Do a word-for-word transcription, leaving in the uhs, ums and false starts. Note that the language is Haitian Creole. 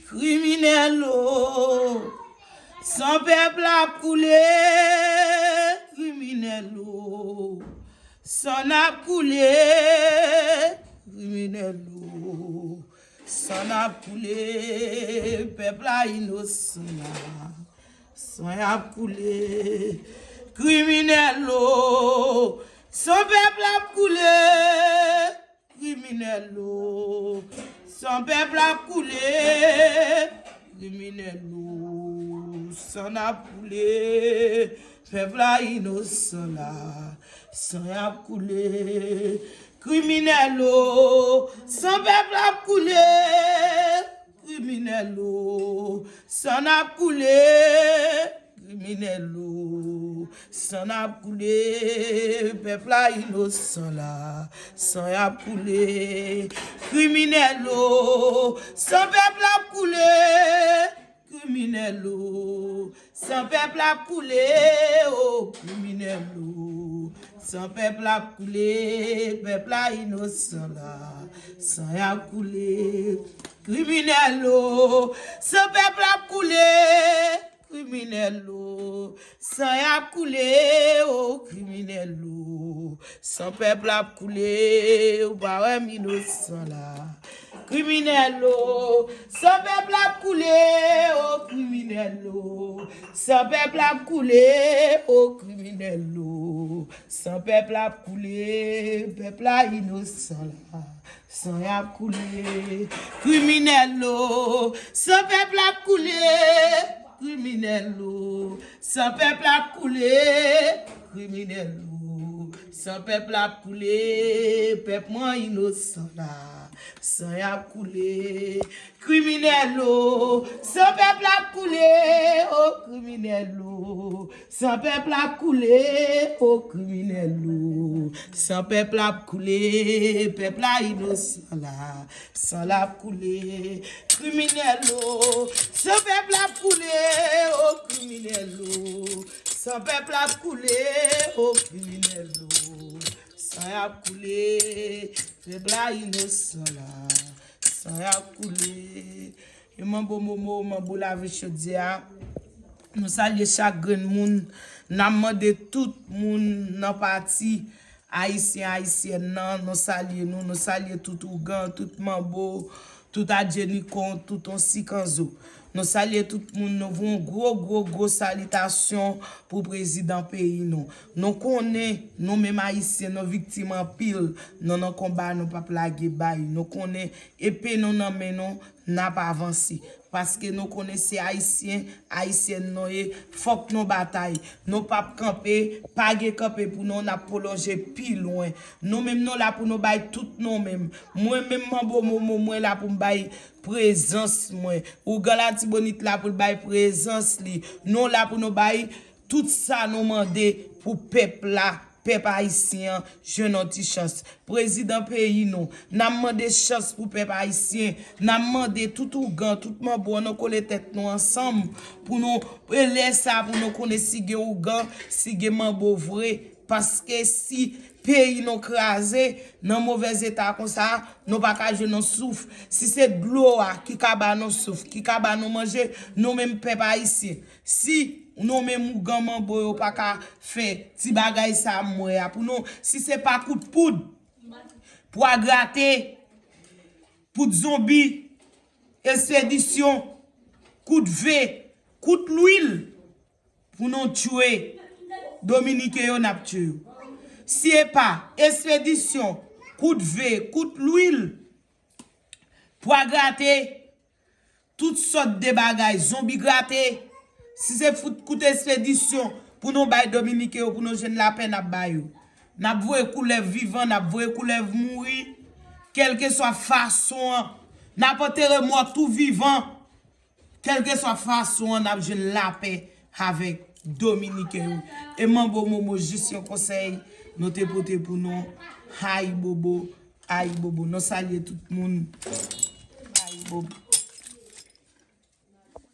Kriminèl o, san pèp la ap koule, kriminèl o, san n ap koule, kriminèl o, san n ap koule, pèp la inosan la, san y ap koule, kriminèl o, san pèp la ap koule, kriminèl o, san pèp la ap koule, kriminèl o, san n ap koule, pèp la inosan la, san y ap koule, kriminèl o, san pèp la ap koule, kriminèl o, san n ap koule, kriminèl o, san n ap koule, pèp la inosan la, san y ap koule, kriminèl o, san pèp la ap koule, kriminèl o, san pèp la ap koule, o kriminèl o, san pèp la ap koule, pèp la inosan la, san y ap koule, kriminèl o, san pèp la ap koule, kriminèl o, san y ap koule, o kriminèl o, san pèp la ap koule, ou pa wè m inosan la, kriminèl o, san pèp la ap koule, o kriminèl o, san pèp la ap koule, o kriminèl o, san pèp la ap koule, pèp la inosan la, san y ap koule, kriminèl o, san pèp la ap koule, kriminèl o, san pèp la ap koule, kriminèl o, san pèp la ap koule, pèp mwen inosan la, san y ap koule, kriminèl o, san pèp la ap koule, o kriminèl o, san pèp la ap koule, o kriminèl o, san pèp la ap koule, pèp la inosan la, san l ap koule, kriminèl o, san pèp la ap koule, o kriminèl o, san pèp la ap koule, o kriminèl o, san y ap koule, pèp la inosan la, san y ap koule. E manbo momo, manbo lave chodyè a. Nou salye chak grenn moun. N ap mande tout moun nan pati ayisyen, ayisyèn nan, nou salye nou, nou salye tout ougan, tout manbo, tout adjenikon, tout on sikanzo. Nou salye tout moun, nou voye yon gwo, gwo, gwo salitasyon pou prezidan peyi nou. Nou konnen, nou menm ayisyen, nou viktim anpil, nou nan konba, nou p ap lage bay. Nou konnen, epe nou nan men nou, n ap avanse. Paske nou konnen se ayisyen, ayisyèn nou ye, fòk nou batay. Nou p ap kanpe, pa gen kanpe pou nou, n ap pwolonje pi lwen. Nou menm nou la pou nou bay tout nou menm. Mwen menm manbo momo, mwen la pou m bay prezans mwen. Ougan Latibonit la pou l bay prezans li. Nou la pou nou bay tout sa nou mande pou pèp la, pèp ayisyen an jwenn yon ti chans. Prezidan peyi nou, n ap mande chans pou pèp ayisyen. N ap mande tout ougan, tout manbo an, nou kole tèt nou ansanm pou nou, e lè sa pou nou konnen si gen ougan, si gen manbo vre. Paske si peyi nou kraze nan movèz eta konsa, nou pa ka jwenn yon souf. Si se dlo a ki ka ba nou souf, ki ka ba nou manje, nou menm pèp ayisyen, si nou menm ougan manbo yo pa ka fè ti bagay sa m wè a pou nou, si se pa kout poud, pwa grate, poud zonbi, espedisyon, kout ve, kout lwil, pou nou tchwe Dominiken yo, n ap tchwe yo. Si e pa espedisyon, kout ve, kout lwil, pwa grate, tout sòt de bagay, zonbi grate, si se fout kout espedisyon pou nou bay Dominiken yo, pou nou jwenn lapè, n ap ba yo. N ap voye koulèv vivan, n ap voye koulèv mouri, kèlkeswa fason an, n ap antere mò tou vivan. Kèlkeswa fason an, n ap jwenn lapè avèk Dominiken yo. E manbo momo, jis yon konsèy nou te pote pou nou. Ayibobo, ayibobo. Nou salye tout moun. Ayibobo.